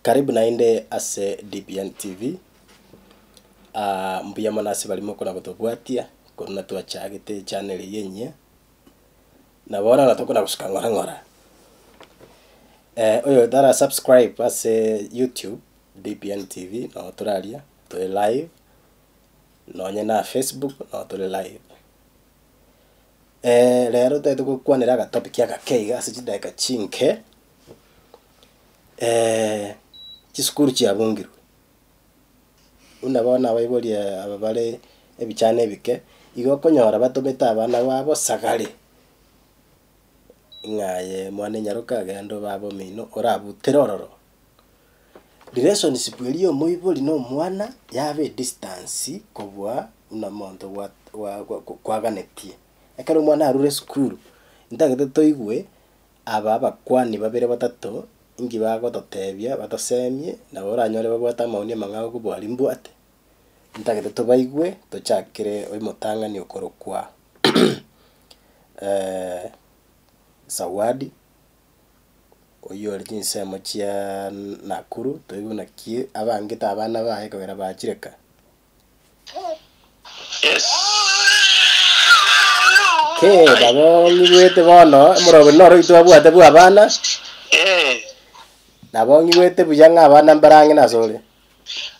Karibu naende ase DBN TV, mbuya mono ase baria mokona gotobwatia korwa buna twachagete echannel eye enyia, na bono nabo tokona gosuka ng'ora ng'ora. Oyo otara subscribe ase YouTube, DBN TV nabo toraria, tore live, nonye na Facebook nabo tore live. Rero totagete gokwanera agatopic agake iga ase chidakika chinke. Chisukuru chiabungirwe, buna bono abaibori aba bare ebichana ebike, igo okonyora batomete abana babo sagare, ng'a aye mwana enyaroka genda obe omino orabutere ororo. Relationship eria ya omoibori na omwana yaba edistance kobua buna omonto gwa gwa kwaganetie. Ekero omwana arure esukuru, ntagete toigwe. Aba abakuani babere batato inki bagototebia batosemie, nabo oranyore babwate amaoni amang'ao kobua aria mbwate? Ntagete tobaigwe tochakere omotang'ani okorokwa Zawadi, oyio ore chinsemo chia Nakuru, toigwe naki abangete abana baye kogera bachire ka. Yes. Kee, nabo ng'igwete bono, omorobori noro oito abwate bwa abana, Eh, nabo ng'igwete buya ng'a abana mbare ang'e nasore.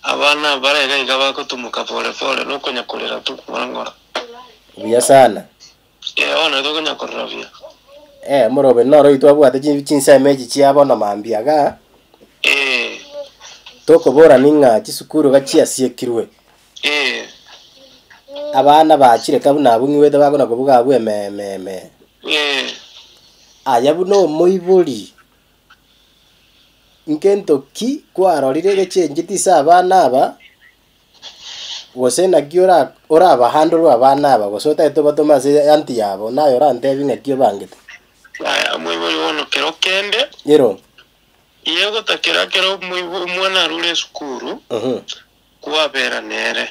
abana bare iga iga bagotumoka pole pole nokonya korera tu ng'ora ng'ora. Buya sana. Eh, bono tokonya korera buya. Eh, omorobori noro oito abwate chi- chinsemo echi chia bono mambia igaa, Eh, tokoborani ng'a chisukuru iga chiasiekirwe. eh, Abana bachire ka buna abwo ng'igwete bakona kobuga abwo emee emee emee. eh. Aye buna omoibori, nkento ki kwarorire gechencheti ase abana aba, Gose naki ora orabahandorwe abana aba, gose otagete obatome ase aunty yabo, naye orantebie ng'aki obangete. Yaya, omoibori bono kero kende, Ero. iye gotakera kero omoibo omwana arure esukuru, Mhm. kwabera nere.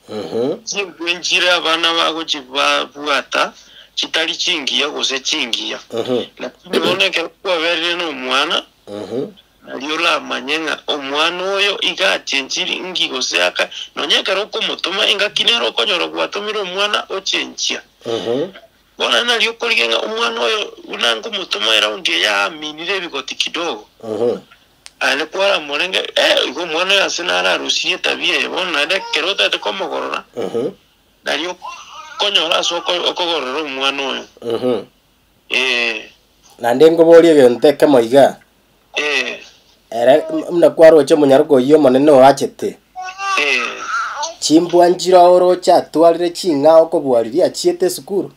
Mhm. Chinkwe nchire abana bagochibabwata chitari chingiya gose chingiya. Mhm. Lakini bono ekero kwaberire nomwana, Mhm. Nario oramanye ng'a omwana oyo iga achenchiri inki gose aka, nonya ekero okomotoma engaki nere okonyora gwatomire omwana ochenchia. Bono nario okorigia ng'a omwana oyo buna nkomotoma eraundi eye aaminire ebigoti kidogo, aye kwaramorenge eh igo omwana oyo ase nararusirie etabia eye, bono naende ekero otagete komogorora, nario okonyora ase okogorora omwana oyo. Ee. Naende nkoborie egento ekemo iga, Ee. ere buna kwaroche omonyaroka oyio omonene oachete, Ee. chimbwa nchiroo oroche atwarire ching'ao kobua riria achiete esukuru?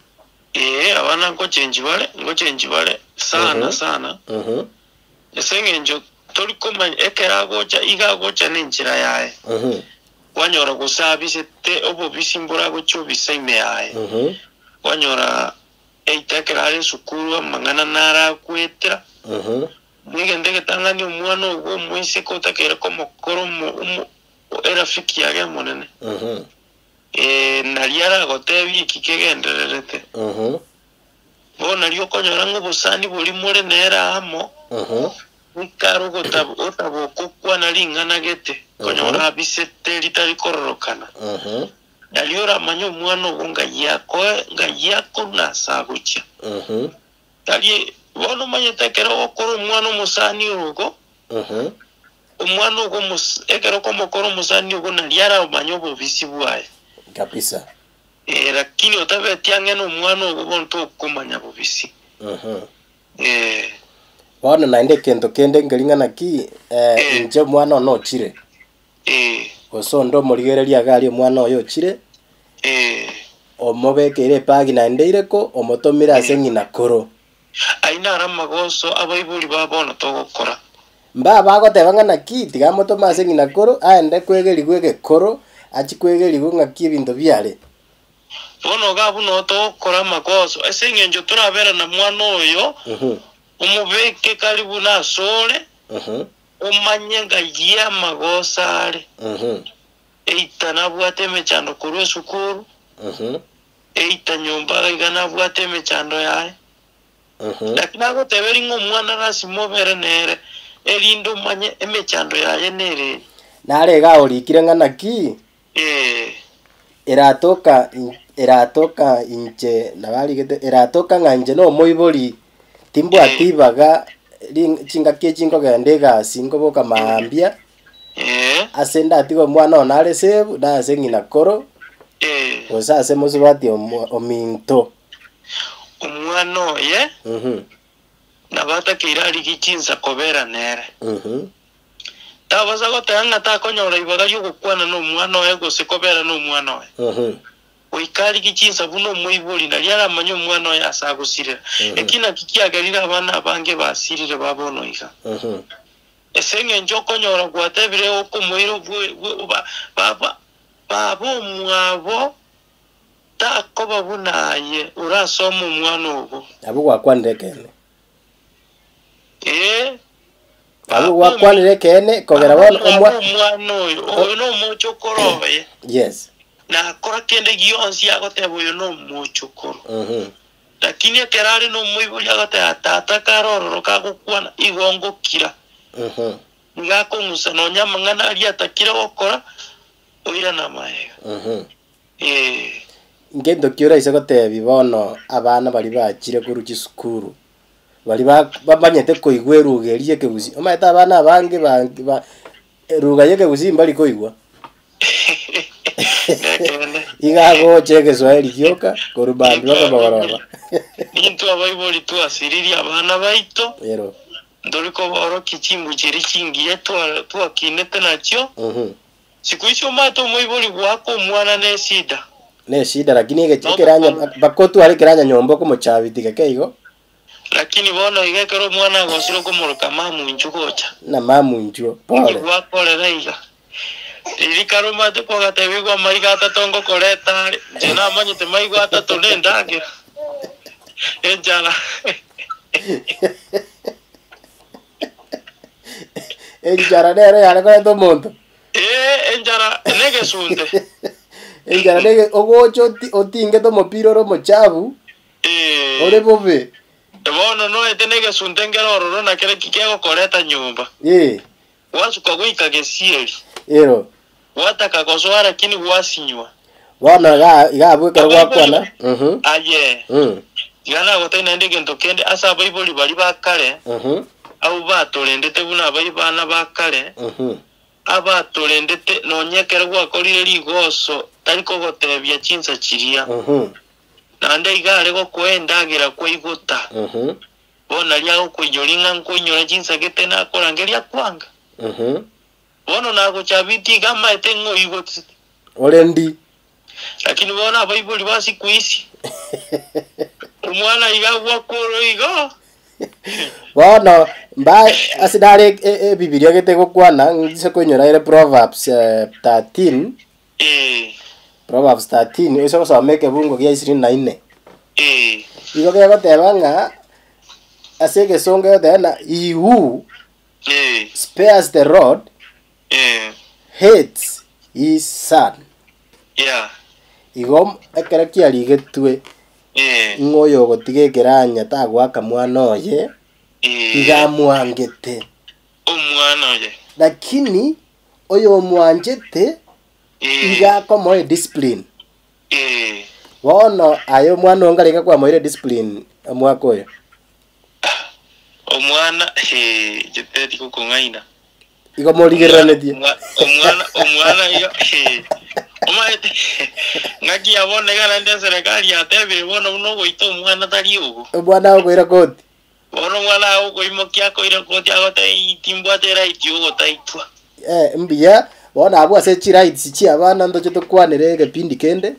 Ee, abana ngochenchi bare, ngochenchi bare sana sana, ase eng'encho tori komanya ekero agocha iga agocha nenchera yaye, kwanyora gose abisete obobisi mboragochia obisa ime yaye, kwanyora Eita ekero are esukuru amang'ana naro agoetera, negento egetang'ani omwana ogo omoiseke otakeire komokora omo omo erafiki yage omonene, eh, naria aragotebie eki kegendererete. Bono nario okonyora ng'a obosani boria more nere amo, goika are ogota otaboka okwana ring'ana gete, konyora abisete ritari kororokana. Nario oramanye omwana ogo ng'ai akoe, ng'ai akorwa na ase agochia. Tari bono omanyete ekero ogokora omwana omosani ogo, omwana ogo omos ekero okomokora omosani ogo nario aramanye obobisi bwaye. Kabisa. Eh, lakini otabeti ang'e na omwana ogo bono tokomanya bobisi. Eh. Bono naende egento kende nkeri ng'a naki, inche omwana one ochire. Ee. Gose onde omorigererie iga aria omwana oye ochire, Ee. omobekeire ebagi naende ireko, omotomire ase ng'ina koro. Ayio naro amagoso abaibori ba bono togokora. Mba bagoteba ng'a naki, tiga amotome ase ng'ina koro, aende kwegerigwa egekoro, achie kwegerigwa ng'aki ebinto biare. Bono iga abwo noo togokora amagoso, ase engencho torabere na mwana oyo, omobeke karibu nasore, Omanye ng'ai amagoso are. Eita nabwate emechando korwa esukuru, eita nyomba iga nabwate emechando yaye. Lakini agoteberia ng'a omwana lasima obere nere. erinde omanye emechando yaye nere. Nare iga orikire ng'a naki? Ee. Eratoka eratoka inche nabarigete eratoka ng'a inche nomoibori timbwati ibaga ring chingaki echi nkogenda egasi nkoboka maambia, Ee. ase ndatige omwana one are safe, na ase ng'ina koro, Ee. gose ase mosubati omo ominto. Omwana oye nabo atakeire arigie chinsa kobera nere. Tabasa goteba ng'a takonyora ibaga ri'ogokwana nomwana oye gose kobera nomwana oye. Goika arigie chinsa buna omoibori, nario aramanye omwana oye ase agosirera. Eki nakio kiagerire abana abange basirire ba bono iga. Ase engencho okonyora gwatebire okomoira baba omwabo takoba buna aye orasome omwana ogo. Abwo gwakwanire ekeene. Ee. Abwo gwakwanire ekeene kogera bono omwa Omwana oyo, oyo nomochokoro oye. Yes. Nakora kende gionsi agoteba oyo nomochokoro. Lakini ekero are nomoibori agoteba tata kare ororo kagokwana igo ngokira. Nigo akong'usa nonya amang'ana aria atakire gokora oirana amaega. Ee. Ngento ki oraise gotebia bono abana baria bachire korwa chisukuru, baria ba bamanyete koigwa eruga eria y'ekegusii, omanyete abana abange ba ba eruga y'ekegusii mbari koigwa. Nekeene. Iga agocha egeswahili gioka korwa mambia mpaka mogoroba. Intwe abaibori twasiririe abana baito, Ero. ntori kobaorokia chimbu chiria chingiya twa twakinete nachio. Siku ici omanyete omoibori goaka omwana neshida. Neshida lakini egechi ekeranya mpaka otware ekeranya nyomba okomochabiti geke igo. Lakini bono iga ekero omwana agosire okomoroka mamu inchuo gocha. Na mamu inchuo, Inki pole. gwakorera iga? Riria kare omanyete kwagatebigwa amaiga atato ngokoreta are, inche namanyete maigo atato nendagera, enchara. Enchara nero yare koreta omonto. Ee, enchara negesunte. Enchara nege ogocha oti otingete omopira ore omochafu, Ee. ore bobe. Bono noete negesunte nkere ororo na kere ki kegokoreta nyomba. Ee. Gwasuka goika gesieri. Ero. Gwataka gosoa lakini gwasinywa. Bono iga iga abwo ekero Abaibori gwakwana, mhm. aye, Mm. tiga nagotebie naende egento kende, ase abaibori baria ba kare, Mhm. abwo batorendete buna abaibana ba kare, Mhm. abatorendete nonya ekero gwakorire rigoso tari kogotebia chinsa chiria, Mhm. naende iga are gokoa endagera kwaigota, Mhm. bono nario agokoinyoria ng'a nkoinyora chinsa gete nakorangeria kwanga. Mhm. Bono nagochabitie iga amaete ng'a oigotete. Ore ndi. Lakini bono abaibori ba siku hizi, omwana iga agwakora igo. Bono mba ase nare e- ebibiria gete gokwana ng'ise koinyora ere Proverbs 13, Ee, Proverbs 13 oise gosoma ekebungo gia ishirini na nne. ee, Igo gegoteba ng'a ase egesongo egoteba ng'a he who ee, spares the rod ee, hates his son. yeah, Igo ekero kiarigetwe ee, ng'a oyo ogotiga ekeranya tagoaka mwana oye, ee, iga amwangete. omwana oye, Lakini oyomwanchete ee, iga akomoa ediscipline. ee. Bono aye omwana oo nkarenge kwamoire ediscipline omwaka oyo? Omwana, ee, inche teri gokong'aina. Igo morigererenetie. Omwana, omwana iga, ee, omanyete ng'aki ya bono iga naende eserekari yatebire bono buna ogoita omwana tari obo. Omwana agokoira koti. Bono omwana agokoimokia akoire koti agotebia timbwate eright ya ogotaitwa. Eh, mbuya, bono abwo ase chirights chia abana ntoche tokwanere egepindi kende,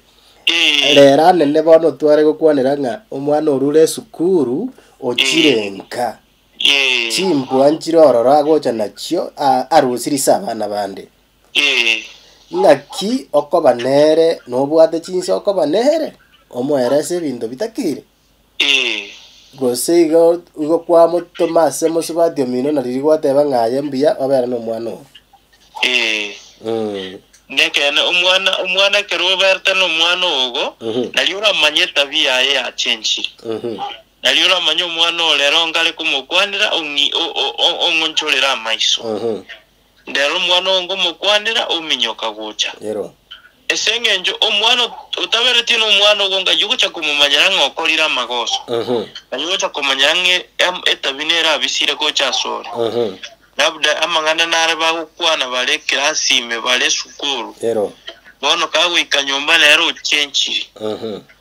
Ee, rero anene bono otware gokwanera ng'a omwana orure esukuru ochire nka. ee, Chimbwa nchire ororo agocha nachio a- arusire ase abana bande. ee, Ng'aki okoba nere nobwate chinsa okoba nere, omoerese ebinto bitakire. Ee. Gose igo igo kwamotoma ase mosubati omino na riria gwateba ng'a aye mbuya obere nomwana oo. Ee. Mm. Nekeene, omwana omwana ekero oberete nomwana ogo, Mhm. nario oramanye etabia yaye yachenchire. Mhm. Nario oramanye omwana oo rero nkare komokwanera ong'i ong'onchorere amaiso. Ndero omwana oo nkomokwanera ominyoka gocha. Ase engencho omwana otaberetie nomwana ogo ng'ai ogocha komomanyera ng'a okorire amagoso, ng'ai ogocha komanyera ng'a etabi nere abisire gocha asore. Labda amang'ana nare bagokwana bare ekerasi ime bare esukuru. Bono kagoika nyomba nere ochenchiri.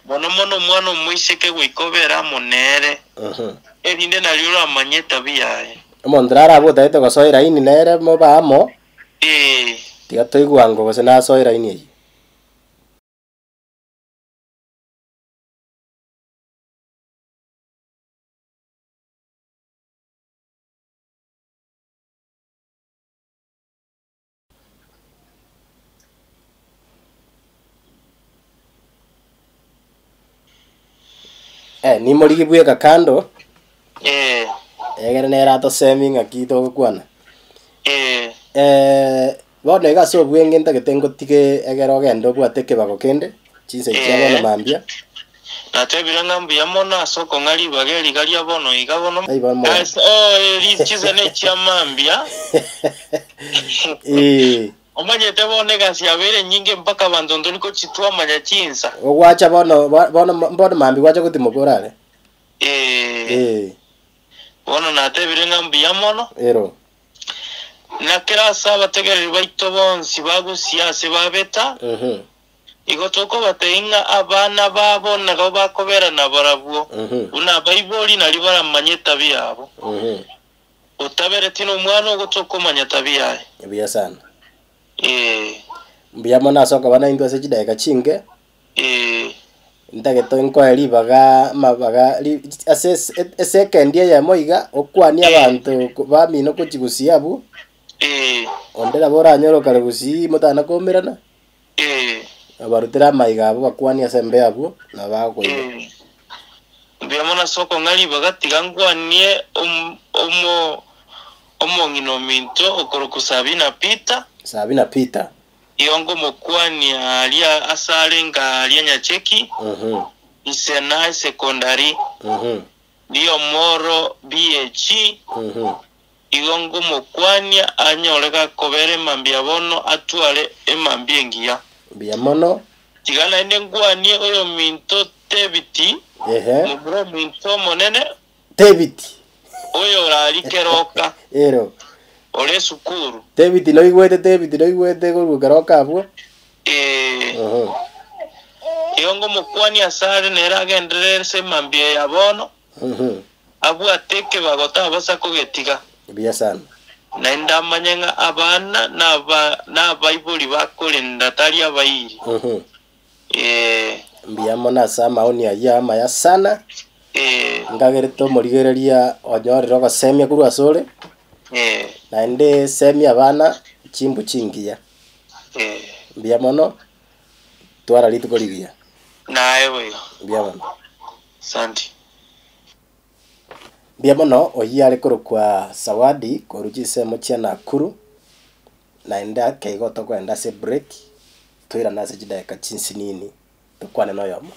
Mono mono omwana omoiseke goika obere amo nere, erinde nario oramanye etabi yaye. Omonto narabe otagete gosoa eraini nere mobe amo, Ee. tiga toigwango gose nasoe eraini eyio. Eh, nimorigi bweka kando, Eh, egere nere atosemi ng'aki togokwana. eh, Eh, bono iga ase obwenge ntagete ngotige egere ogende obwate ekebago kende, chinsa echi chia bono Eh. mambia. Natebire ng'a mbuya mono ase okong'a ribaga eriga ria bono iga bono. Ai bono mono. Ase- oh, eri chinsa nechia mambia. Eh, Omanyete bono egasi yabeire enyinge mpaka abanto ntori gochitwamanya chinsa. ogwacha bono bono bono mambia gwacha gotimoka orare. Eh, Eh, bono natebire ng'a mbuya mono. ero. Na kera ase abategereri baito bonsi bagusia ase babeta, Mhm. Igo tokobatebia ng'a abana babo nabo bakobera nabarabwo, buna abaibori nario baramanye etabi yabo. Otabereti nomwana ogo tokomanya tabi yaye. Buya sana. Ee. Mbuya mono ase okoba naintwe ase chidakika chinke. Ee. Ntagete nkoe ribaga amabaga ri ase ese esekendi eyemo iga, okwanie abanto bamino gochia gusii abwo, Ee. onde nabo oranyore okare gusii motana koumerana. Ee. Abarutire amaiga abo bakwanie ase embeo abwo, na bakoigwa. Ee. Mbuya mono ase okong'a ribaga, tiga nkwanie om- omo- omong'ina ominto okorokwa Sabina Peter. Sabina Peter. Igo nkomokwania aria ase arenge aria Nyacheki, Isena Esekondari, Riomoro BAG. Igo ngomokwania anyore gakobera emambia bono atware emambia engiya. Mbuya mono. Tiga naende nkwanie oyominto Tebiti, Ehe. momura ominto omonene, Tebiti. oyorari keroka, Ero. ore esukuru. Tebiti noigwete Tebiti noigwete korwa keroka abwo? Ee. Ehe. Igo ngomokwania asare nere agenderere ase emambia ya bono. Mhm. Abwate ekebago tabasa kogetiga. Buya sana. Naende amanye ng'a abana naba nabaibori bakorenda tari abairi. Mhm. Ee. Mbuya mono ase amaoni ayio amaya sana. Ee. Nkagerete omorigereria onyorire ogosemia korwa asore. Ee. Naende semia abana chimbu chingiya. Ee. Mbuya mono, twara rituko rigiya. Naye boigo. Mbuya mono. Santi. Mbuya mono oyio are korokwa Zawadi korwa chinsemo chia Nakuru, naende ake igo tokoenda ase ebreak, toirane ase chidakika chinsinini tokwane na oyomo.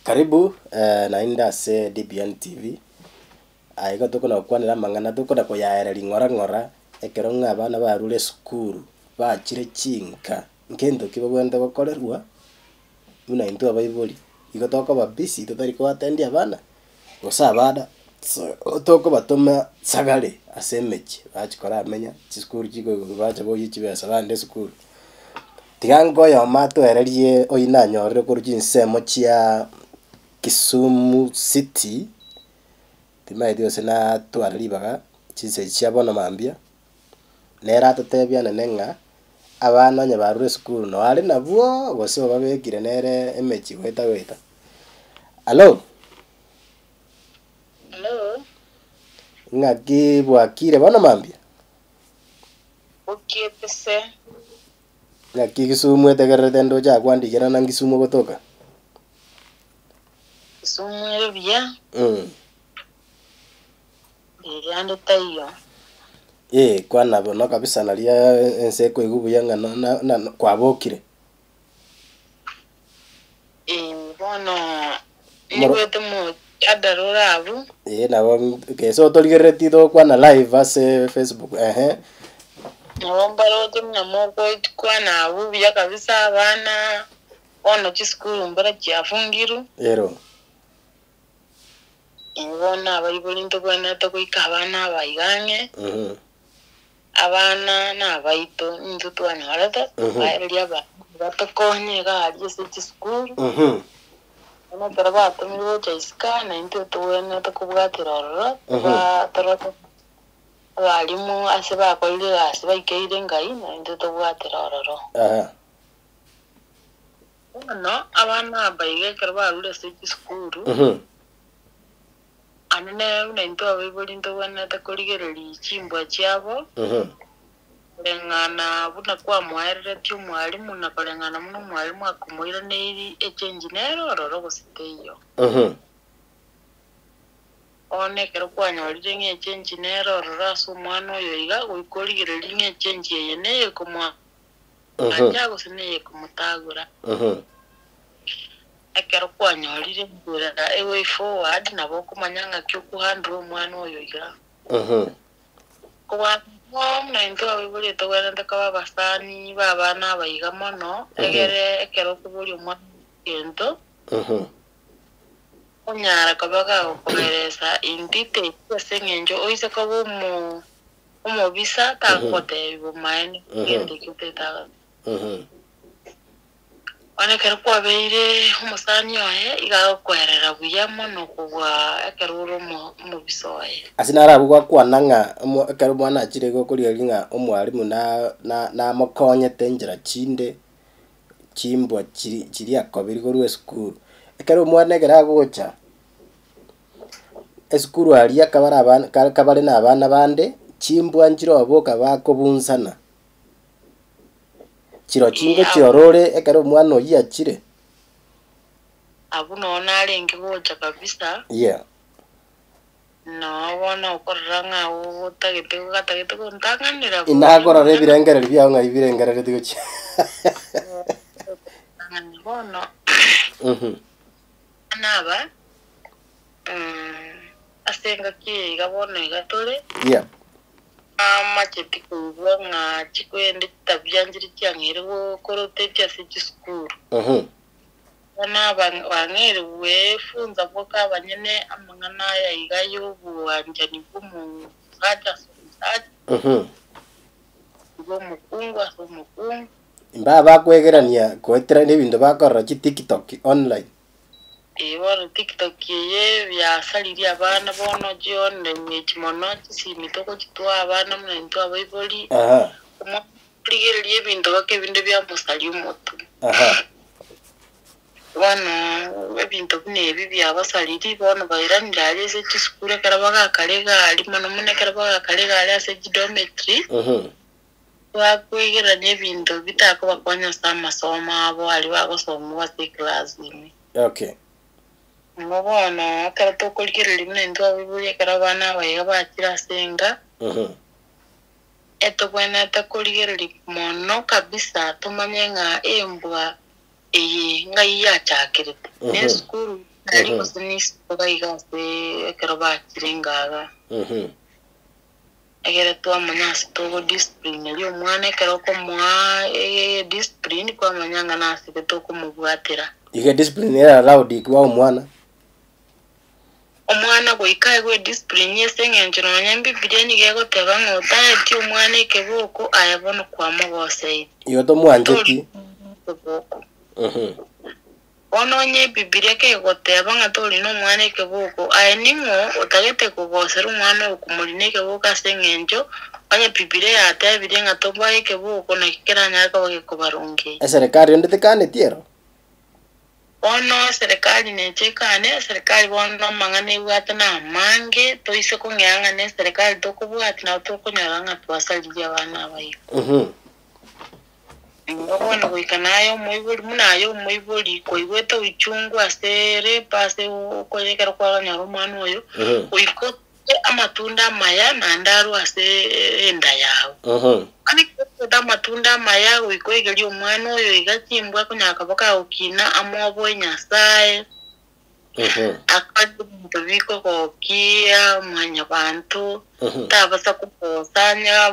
Karibu naende ase DBN TV, aye igo tokona gokwanera amang'ana tokona koyaereria ng'ora ng'ora, ekero ng'a abana barure esukuru, bachire chinka, nkento ki babwenerete gokorerwa. Buna intwe abaibori, igo tokoba busy totari koatendia abana, gose abana tokobatoma sagare ase emechie bachia koramenya chisukuru chikoigorwa bacha boyie chibesa bagende esukuru. Tiga nkoyoma atoererie oyio nanyorire korwa chinsemo chia Kisumu city, timaeti gose natware ribaga chinsa echi chia bono mambia. Nere atotebia nene ng'a abana onye barure esukuru noo are nabwo gose obabekire nere emechie goeta goeta. Hallo. Hallo. Ng'aki bwakire bono mambia? Bokiete se. Ng'aki Kisumu etegererete ndoche akwandikera na Kisumu ogotoka? Kisumu ere buya. Ee, ande taiyo. Ee, kwana bono kabisa naria ense ekoigwa buya ng'a na- na- na kwabokire. Ee, bono nigwete mojadala ore abwo. Ee, nabo gese otorigereretie togokwana live ase Facebook, ehe. Nabo mbaroche buna mogokwana abwo buya kabisa abana, bono chisukuru mbora chiafungirwe. Ero. Ee, bono abaibori ntobwenerete goika abana aba iga ang'e. Abana nabaito, nintwe twanyorete, tokaereria abana batokonye iga aria ase chisukuru. Bono ekero batomirwe gocha isiko aa, naintwe togwenerete kobwatera ororo, toba torore abalimu ase bakorire egasi baikeire ngai, naintwe tobwatere ororo. Bono abana aba iga ekero barure ase chisukuru, Ande nere buna intwe abaibori ntogwenerete korigereria chimbwa chiabo, koreng'ana buna kwamoereretie omwalimu, na koreng'ana buna omwalimu akomoiraneirie echenji nere ororo gose teiyo. Bono ekero kwanyorire ng'a echenji nere ororo ase omwana oyo iga, goika origererie ng'a echenji eye neyekomoancha gose neyekomotagora. Ekero kwanyorire enchera e way forward nabo okomanya ng'aki okohandle omwana oyo iga. Kobua buna intwe abaibori togwenerete koba abasani ba abana aba iga mono, egere ekero okoboria omwana egento, onyara koba gagokoeresa in details ase eng'encho oise koba omo omobisa tagogotebia bomaene egento ekio otagete agotebie. Bono ekero kwabeire omosani oye, iga agokoerera buya mono kobua ekero ore omobisa oye. Ase naro abwo gwakwana ng'a omo ekero omwana achire igo okorigereria ng'a omwalimu na na namokonyete enchera chinde, chimbwa chiri chiria akobiri korwa esukuru. Ekero omwana ekero agocha, esukuru aria kabare abana ka kabare na abana bande, chimbwa nchire oboka bakobunsana. Chiro chingo chiorore ekero omwana oyio achire. Abwo noo narenge gocha kabisa. Yeah. Noo bono okorora ng'a otagete gatagete gontang'anera boria Inakorora amang'ana. ebirengererio biao ng'ai birengereretie gochia. Ntang'ani bono abana aba ase engaki eye iga bono iga tore. Yeah. Namacheti koigwa ng'a chikwende chitabia nchire chiang'eire gokorotetia ase chisukuru. Bono aba bang'eire gwefunza boka abanyene amang'ana aya iga y'obwanchani bw'omosacha ase omosacha, bw'omokungu ase omokungu. Mbaa bakwegerania goetera nebinto bakorora chitiktok online. Ee bono tiktok eye yasaririe abana bono chionline echi mono chisimi togochitwaa abana buna intwe abaibori, omwana origereria ebinto mpaka ebinde biamosaria omotwe. Bono ebinto buna ebi biabasaririe bono bairanire aria ase chisukuru ekero bagakara egari mono mono ekero bagakara egari ase chidometry, Bakwegerania ebinto bitakobakonya ase amasomo abo aria bagosomigwa ase eclass ime. Okay. Igo bono ekero tokorigereria buna intwe abaibori ekero abana aba iga bachire ase enka, etobwenerete korigereria mono kabisa tomanye ng'a embwa eye ng'ai yachakerete, ne esukuru nari gose nisiko iga iga ase ekero bachire enka igaa. Ekero twamanya ase togo discipline eria omwana ekero okomoa ediscipline kwamanya ng'a nase ki tokomobwatera. Iga ediscipline ere allowed koa omwana? Omwana goika aegwe ediscipline ase eng'encho nonya ebibilia nigo egoteba ng'a otaeti omwana ekeboko aye bono kwamogoseire. Igo tomwancheti. Tori ekeboko. Bono onye Ebibilia kegoteba ng'a tori nomwana ekeboko, aye ning'o otagete kogosera omwana oyo komorina ekeboko ase engencho onye Ebibilia yatebirie ng'a tobae ekeboko naki keranyare koba gekobarongeyia? Eserekari rende tekaneti ero? Bono eserekari neche ekane, eserekari bono amang'ana ebwate na amange, toise kong'ea ng'a na eserekari tokobwatia nabo tokonyora ng'a twasaririe abana aba iga. Igo bono goika naye omoibori, buna aye omoibori kwaigwete ochungu ase rape ase okonya ekero kwanyora omwana oyo, goika ote amatunda amaya naende arwe ase enda yao. Onye kogwete amatunda amaya goika oigerie omwana oyo iga chimbwa akonyara koba kagokina amoboe Nyasaye. Akore ebinto bikogokia mwanyabanto, tabasa kogosanya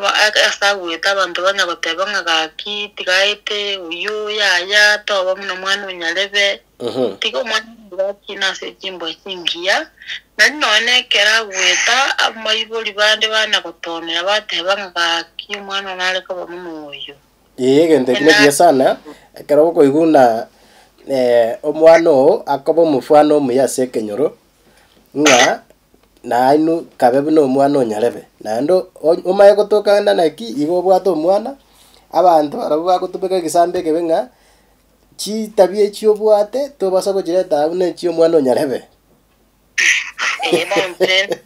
ase agoeta abanto banya goteba ng'a gaki tiga aete oyio yaya toba buna omwana onyarebe, tiga omwana oria akine ase chimbwa chingiya, naende nonye na ekero agoeta abaibori bande banya gotonera bateba ng'a gaki omwana one nare koba buna oyo. Ee, egento ekio nekiya sana, ekero okoigwa buna omwana oo akoba omofwano omuya ase ekenyoro, ng'a nainwe kabe buna omwana onyarebe. Naende omanye gotoka ng'a naki, igo obwate omwana, abanto barabwo bagotumeka egesambe ekebe ng'a, chitabia echi obwate, tobasa gochireta abwo buna echia omwana onyarebe. Ee, nonche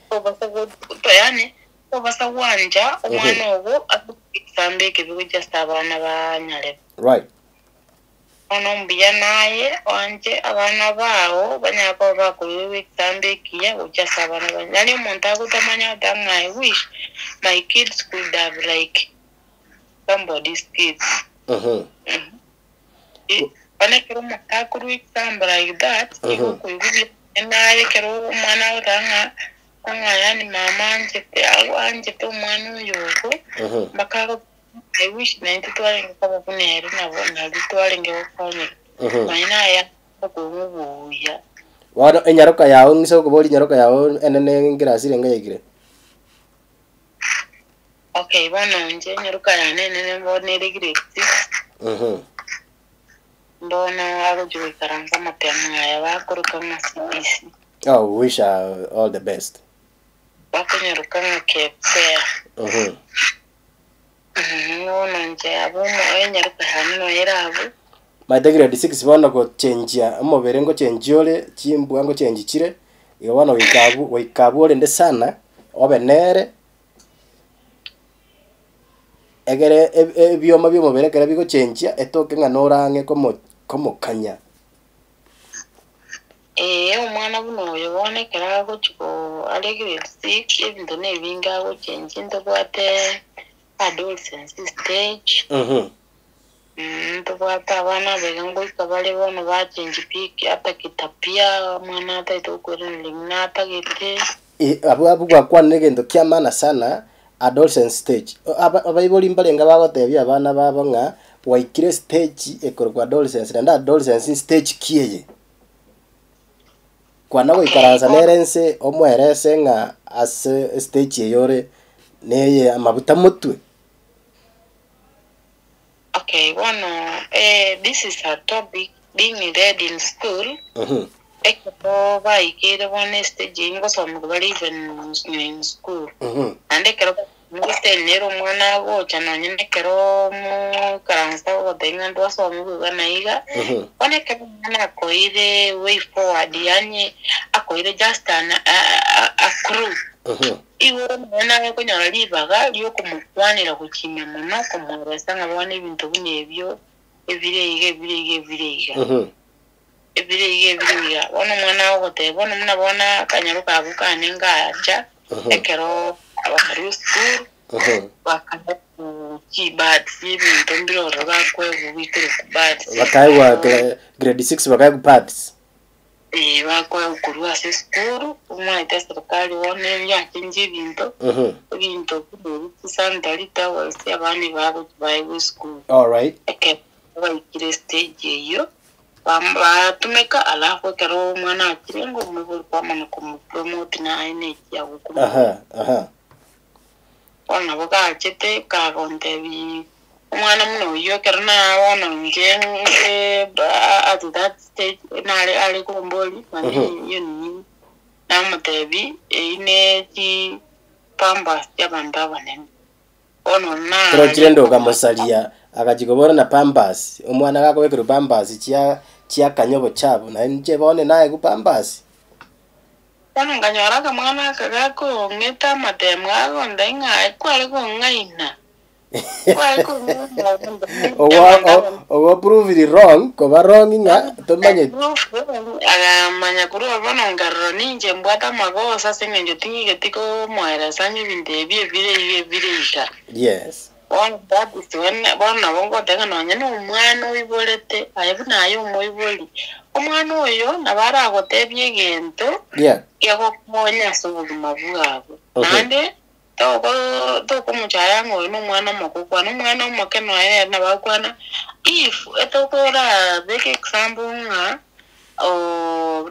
tobasa go yaani tobasa gwancha omwana ogo ase egesambe ekebe gochia ase abana ba nyarebe. Right. Bono mbuya naye oanche abana bao banyare koba bakoirwa egesambe ekiya gochia ase abana ba yaani omonto agotamanya goteba ng'a I wish my kids could have like somebody's kids. Bono ekero omonto akorwa example like that, igo okoigwa buya naende naye ekero omwana agoteba ng'a ng'a yaani mama anchete anchete omwana oyo ogo, mpaka ago I wish naintwe twarenge koba buna ere nabo nari twarenge gokonyeka. Nonya naye okong'u buya. Bono enyaroka yao ng'ise gokoboria enyaroka yao enene nkerasi renge yaikire? Okay, bono inche enyaroka yane enene bono ere grade six, mbono agochia goikaransa amatemo aya bakoroka ng'a CBC. Oh, we wish her all the best. Bakonyaroka ng'a KPSEA. Bono inche abwo omo- enyaroka yane noyo ere abwo. Omanyete grade six bono gochenjia omobere ngochenjia ore, chimbwa ngochenji chire, igo bono goika abwo goika abwo orende sana, obe nere, egere ebioma bia omobere ekero bigochenjia, etoke ng'a nore ang'e komo komokanya. Ee, omwana buna oyo bono ekero agochia ko are grade six, ebinto na ebinge agochenjia ntobwate adolescence stage. Ntobwate abana abaiga ngoika bare bono bachengi pi ata kitabia, omwana atagete gokoiraneria buna atagete. Abwo abwo gwakwanire egento kia maana sana, adolescence stage. Abaibori mbarenge bagotebia abana babo ng'a gwaikire stage ekorokwa adolescence naende adolescence stage ki eye? Kwana goikaransa nere nse omoerese ng'a ase estage eye ore neye amabuta motwe. Okay, bono this is a topic being read in school, ekero baikeire bono estage eyio ngosomigwa bare even in school. Naende ekero gose nere omwana agocha nonye na ekero moikaransa ogotebia ng'a ntwasomigwe iga na iga, bono ekero omwana akoire way forward yaani akoire just an a clue. Igo nonya naye okonyora ribaga ri'okomokwanera gochia ime mono, komoeresa ng'a bono ebinto buna ebio ebire iga, ebire iga, ebire iga. Ebire iga, ebire iga. Bono omwana agogotebia, bono buna bono akanyaroka abwo kane ngacha, ekero bakarua esukuru, bakaba chibuds, ebinto mbire ororo bakoegwa bikorokwa buds. Bakaegwa grade six bakaegwa pads. Ee, bakoegwa korwa ase esukuru, omanyete eserikari bono yachengia ebinto, ebinto buna ebi chisanitary towels abana ebagochia baegwa esukuru. Alright. Ekero baikire estage eyio, bam- batumeka alafu ekero omwana achire ng'a omoibori kwamanya komopromote naye na ekiago okomoa. Aha, aha. Bono nabo gachete kagontebia Omwana buna oyio ekero na bono inche at that stage nare are komboria mani eyio nini, namotebia eyio ne chi pampers chia abanto abanene. Bono Ekero chire nde okamosaria, agachia kobora na pampers, omwana gakobekerwa pampers chia. chiakanya obochabu, naye inche bono naegwe pampers. Bono nkanyora akamwana aka gakong'eta amatemo gagontebi ng'a aye kware kong'aina, kware kong'aina Ogo prove wrong, koba wrong ng'a tomanyeti. Akamanya korwa abwo bono nkarora ninche mbwate amagoso ase eng'encho ting'igeti komoeresa ng'a ebinto ebi ebire iga ebire iga. Yes. Bono that is when bono nabo ngoteba ng'a nonye na omwana oiborete, aye buna aye omoibori, omwana oyo nabo aragotebie egento Yeah. kegokonya ase obogima bwabo. Naende toko tokomochaya ng'a oyo na omwana omoke okwana, omwana omoke nonya nere nabo agokwana, if etokorabeka example ng'a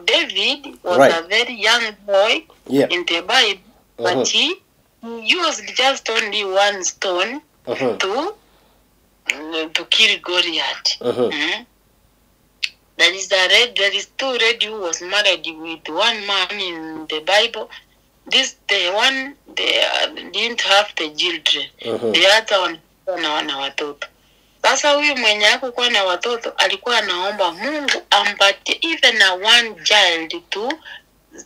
David was a very young boy in the bible, but he used just only one stone to to kill Goliath. There is a lady, there is two lady who was married with one man in the Bible. This the one they didn't have the children. The other one alikuwa na watoto. Sasa huyu mwenye hakukuwa na watoto alikuwa anaomba Mungu ampatie even a one child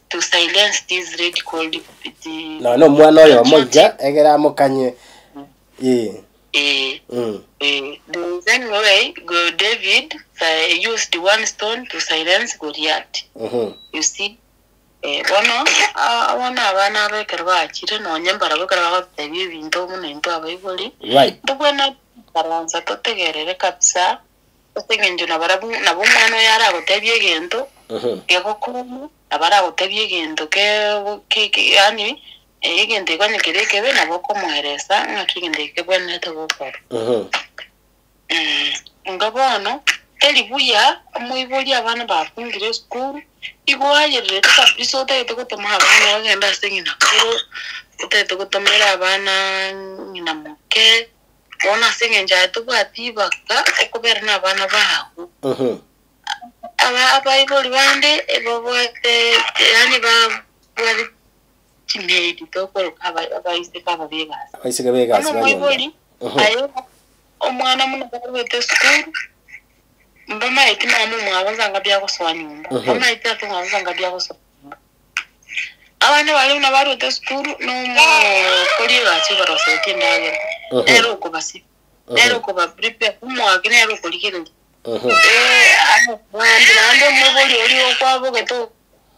to silence this lady called the Nonya na omwana oyomo iga egere amokanye. Ee. Eh, eh, the same way go David used one stone to silence Goliath. You see? Eh, bono bono abana aba ekero bachire nonye mbarabwo ekero bagotebia ebinto buna intwe abaibori, ntobwenerete goikaransa totegerere kabisa ase eng'encho nabarabwo nabo omwana oyo aragotebie egento gegokong'u, nabo aragotebie egento ke ke yaani egento eke onye kere ekebe nabo okomoeresa ng'aki egento eke kebwenerete gokorwa. Inga bono, teri buya omoibori abana bafungire esukuru, igo oayererete kabisa otagete gotoma abana bagende ase ng'ina koro, otagete gotomera abana ng'ina moke, bono ase eng'encho aye tobwati ibaka okobera na abana bago. Aba abaibori bande ebabwate yaani babwate chimaid tokoroka abaiseke aba b'egasi. Abaiseke b'egasi Bono ba nyomba. omoibori aye omwana buna barwete esukuru, mbamaeti mama omwabo nsa ngabia gosoa nyomba, mbamaeti tata omwabo nsa ngabia gosoa nyomba. Abana baria buna barwete esukuru na omokori egasi obaroseretie endagera, nere okobasibia, nere okoba prepare, omoaki nere okorigereria. Naende omoibori oria okwabogete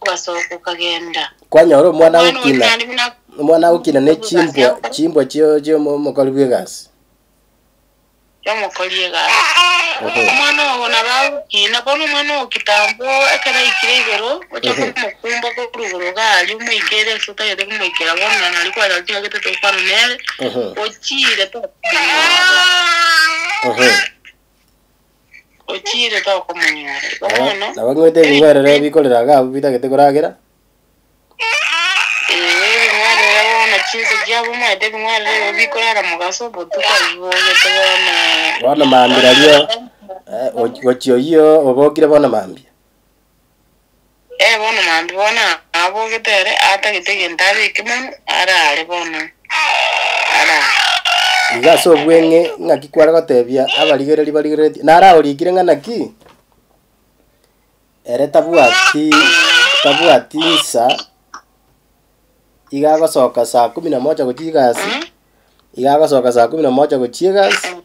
ogasoka okagenda. Kwanyora omwana Omwana oria agokina, naende buna omwana agokina ne chimbwa, chimbwa chio chia omokori bw'egasi. Chi'omokori egasi. Omwana ogo nabo agokina, bono omwana o kitambo ekero aikire igoro, oche komokumba korwa igoro iga aria omoikere ase otagete komoikera bono na nario kwanyora chingaki totokwana nere, ochiire tokomonyora. Ochiire tokomonyora. Igo bono. Nabo ng'wete ebing'werere bikorera iga abwo bitagete koragera. Ee, ebing'werere bono chinse chiabo omanyete ebing'werere igo bikorara mogaso botuko bibogete bono. Bono mambia rario gochia oyio obokire bono mambia. Ee bono mambia bono abogete ere atagete egento abeke mono arare bono arare. Iga ase obweng'e ng'aki kware gotebia abarigereria barigereretie, naraorikire ng'a naki? Ere tabwati tabwati insa, iga agosoka saa kumi na moja gochia egasi, iga agosoka saa kumi na moja gochia egasi,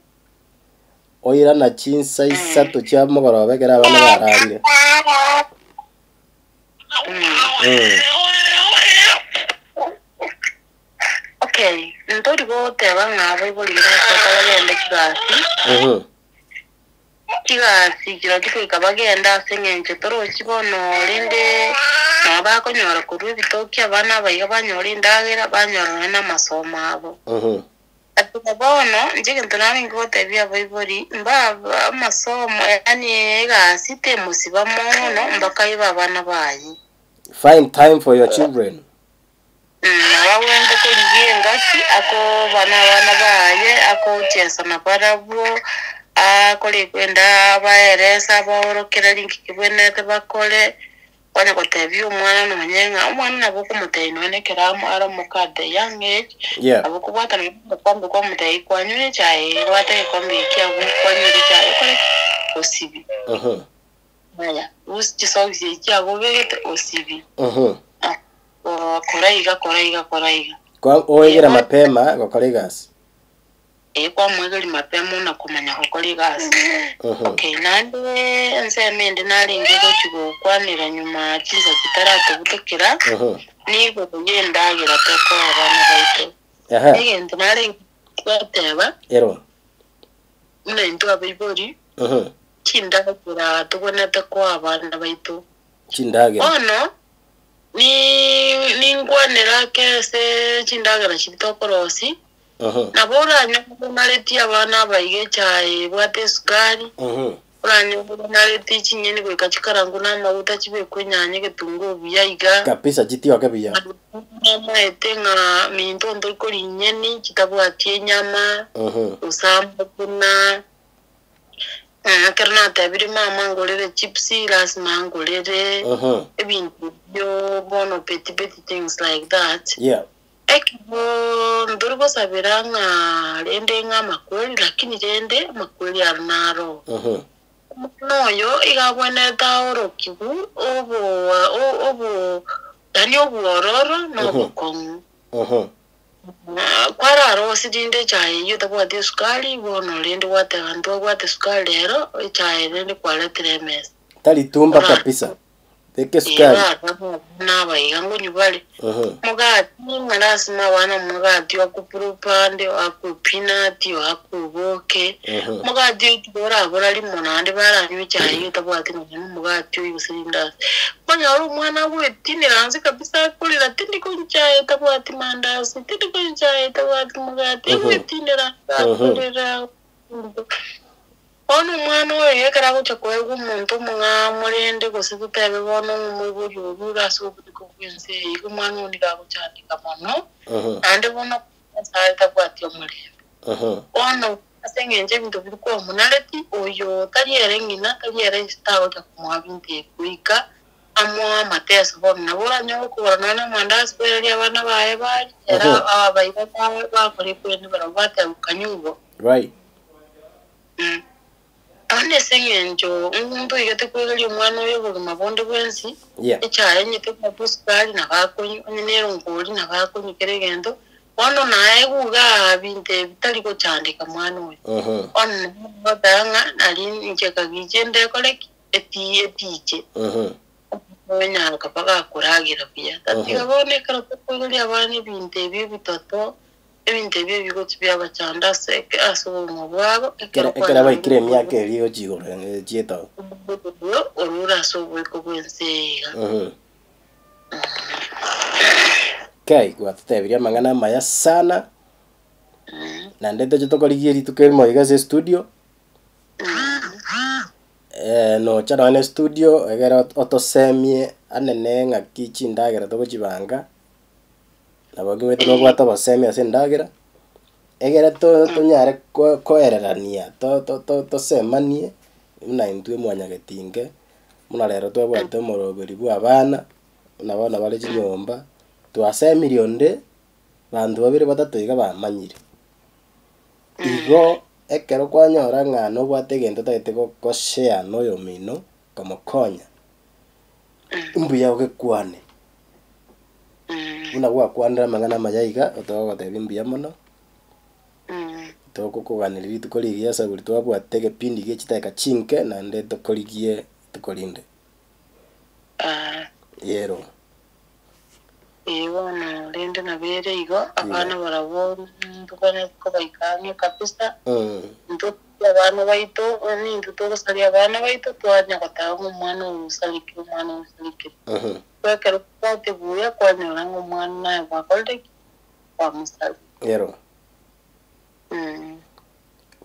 oirana chinsa isato chia mogoroba ekero abana bararire. Okay, ntori goteba ng'a abaibori mbasoka bagende chigasi. Chigasi chirochio goika bagende ase engencho torochi bono, rende nabo bakonyora korwa ebitoki abana aba iga banyore endagera, banyora nonya namasomo abo. Atiga bono, inche egento narenge gotebia abaibori, mbaba amasomo yaani egasi temosiba mono mpaka ebe abana baye. Find time for your children. Nabo agwenerete korigia engaki akoba nabana baye, agochiesa nabarabwo, akore kwenda abaerese abaorokererie nki kebwenerete bakore, onye gotebia omwana nonye ng'a omwana nabo okomotebia nonye ekero amo aramoka at the young age, nabo okobwata nonye omokombe kwamotebia kwanyure echae eye, bwata egekombe eke abwo kwanyure echae okore ki? Osibie. Aya, rusia chisogisi echi chiagobegete osibi. Kora iga, kora iga, kora iga. Kwa oegera mapema gokora egasi. Ee, kwamoegeria mapema ona komanya gokora egasi. Okay, naende ensemo ende narenge gochia gokwanera nyuma chinsa chitaratobutokera, nigo y'endagera tokoa abana baito. Egento narenge goteba, Ero. buna intwe abaibori, chindagera tobwenerete koa abana baito. Chindagera. Bono, ni ninkwanere ake ase chindagera chiria tokorosia, nabo oranyore onaretie abana abaiga echae ebwate esukari, oranyore onaretie chinyeni goika chikarangwe na amaguta chibekwe enyanya egetunguo buya iga. Kabisa chitioke buya. Namaete ng'a minto ntori koria chinyeni chitabwati enyama, gose amagena. Ekero natebirie mama ngorere chips, lasima angorere, ebinto ebio bono petty petty things like that. Ekero ntori gosabera ng'a rende ng'a amakweri, lakini rende amakweri aro naro. Omwana oyo iga abwenerete aorokigwe obo obo yaani obwororo na obokong'u. Kwararose rinde echae eyio otabwati esukari, bono rende gwateba ntwabwate esukari rero, echae rende kwaretire emesa. Tari tumba kabisa. Beka esukari. Abana aba iga ngonywa bare omogati, ng'a lasima abana omogati oakwe blue band, oakwe peanut, oakwe oboke. Omogati oyo tiga orabora rimo naende baranywe echae eyio otabwati nonya na omogati oyio gose rindasi. Okonyora omwana agoetinera nse kabisa akorera tindi konywa chae etabwati mandasi, tindi konywa chae etabwati mogati, agoetinera nse akorera. Bono omwana oyo ekero agocha koegwa omonto omong'ao rende gose totebe bono ng'a omoibori oria ore ase obotuko bw'ense eye, igo omwana oyo nigo agochandeka mono, naende bono Nyasae tabwati omorembe. Bono ase engencho ebinto biri komonareti, oyo tari ere ng'ina, tari ere ise tagocha komoa binto ebi, goika amoe amateso. Bono nabo oranyore okogora nonya na amandasi koiraria abana baye barie, ere ababaira bakore ekwende barabwo bateba kanywa igo. Bono ase eng'encho ntoigete kwegeria omwana oyo obogima bonde bwensi, echae onye tebwati esukari nabo akonywa, onye na erongori nabo akonywa kera egento, bono naye iga binto ebi tari gochandeka mwana oyo. Bono nabo ogoteba ng'a nari inche kagicha ende ekore ki? Eti etiche. Omwana oyo akaba gakoragera buya. Tatiga bono ekero tokoigeria abana ebinto ebi ebitoto, Ebinto ebio ebigochi biabachanda ase ase obogima bwabo, ekero Ekero baikire emiaka eria egochia igoro chietao. Omoyo orure ase oboiko bw'ense eye iga. Okay, gwatotebirie amang'ana amaya sana, naende toche tokorigie rituko erimo iga ase estudio, nocha nonye na estudio egere otosemie anene ng'aki chindagera togochibanga. Nabo omanyete nobwate obosemi ase endagera, egere tonyare koererania tosemanie buna intwe mwanyagetinge, buna rero twabwate omoroberi bwa abana, buna bono bare chinyomba, twasemirie onde, banto babere batato iga bamanyire. Igo ekero kwanyora ng'a nobwate egento otagete goshare na oyomino, komokonya, mbuya ogekwane. Buna gwakwanire amang'ana amaya iga, togogotebia mbuya mono, togokoganeria rituko rigiya ase abwo twabwate egepindi gie chidakika chinke naende tokorigie rituko rinde. Yero. Ee bono rende nabo ere igo, abana barabwo ntobwenerete kobaika ang'e kabisa, intwe abana baito, nintwe togosaria abana baito twanya goteba ng'a omwana oyo osarekire, omwana oyo osarekire. Ekero obwate buya kwanyora ng'a omwana naye gwakorire ki? Kwamosaria. Ero.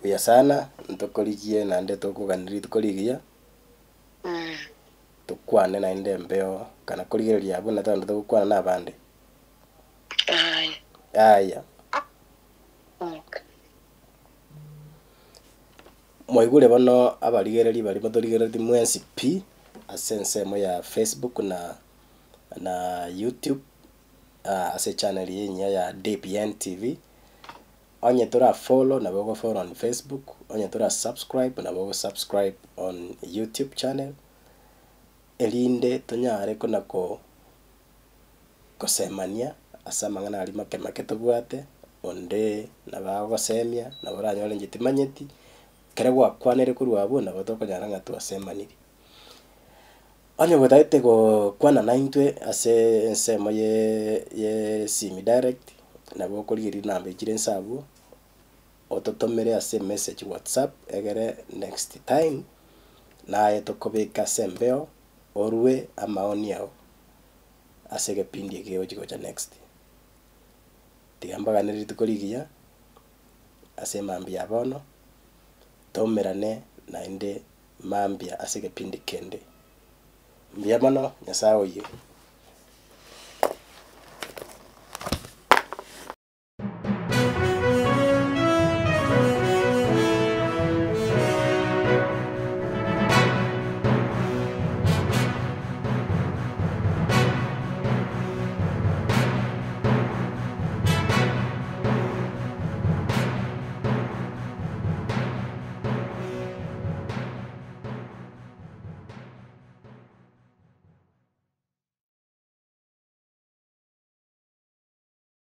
Buya sana, ntokorigie naende tokoganera rituko rigiya, tokwane naende embeo kana korigereria abwo na togende togokwana na abande. Aya. Aya. Okay. Mwaigure bono abarigereria baria motorigereretie mwensi pi, ase ensemo ya Facebook na na YouTube, ase echannel eye enyia ya DBN TV, onye tora follow nabo ogo follow on Facebook, onye tora subscribe nabo ogo subscribe on YouTube channel. Erinde tonyare kona ko gosemania ase amang'ana aria make make tobwate, onde nabo agosemia, nabo oranyore inche timanyeti, ekero gwakwanire korwa abwo nabo tokonyora ng'a twasemanirie. Onye gotagete gokwana naintwe ase ensemo ye ye esimi direct, nabo okorigereria namba echire inse abwo, ototomere ase emessage whatsapp, egere next time, naye tokobeka ase embeo, orwe amaoni ao ase egepindi eke kegochi gocha next. Tiga mbaganere rituko rigiya, ase emambia ya bono, toumerane naende mambia ase egepindi kende. Mbuya mono, Nyasaye oyio.